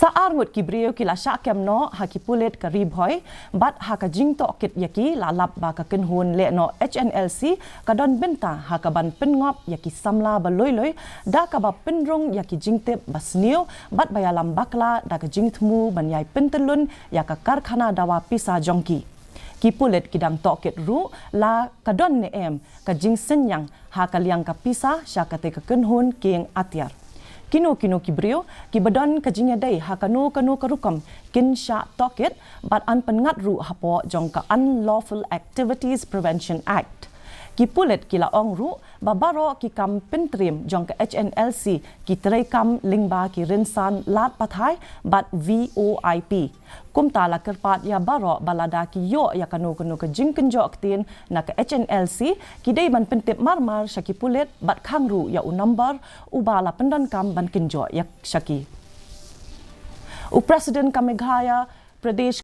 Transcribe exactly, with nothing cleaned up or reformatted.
Ta arngut ki briew ki la shah kem noh ha ki pulit ka Ri Bhoi, bad ha ka jingtohkit ïa ki la lap ba ka kynhun lehnoh H N L C ka don bynta ha ka ban pynngop ïa ki samla ba lui-lui, da kaba pynrung ïa ki jingtip ba sniew, bad ba ïalam bakla da ka jingthmu ban ïai pyntyllun ïa ka karkhana dawa pisa jong ki. Ki pulit ki dang tohkit ruh la ka don ne em ka jingsynñiang ha ka liang ka pisa sha katei ka kynhun kieng atiar. Kino kino ki briew ki ba don ka jingïadei ha kano kano ka rukom kin shah tohkit bad yn pynngat ruh hapoh jong ka Unlawful Activities Prevention Act. Ki pulit ki la ong ruh ba baroh ki kam pyntriem jong ka H N L C ki treikam lyngba ki rynsan lad pathai bad V O I P. Kumta la kyrpad ïa baroh ba lada ki ïoh ïa kano kano ka jingkynjoh ktien na ka H N L C, ki dei ban pyntip mar-mar sha ki pulit bad khang ruh ïa u number uba la pyndonkam ban kynjoh ïa sha ki. U President ka Meghalaya Pradesh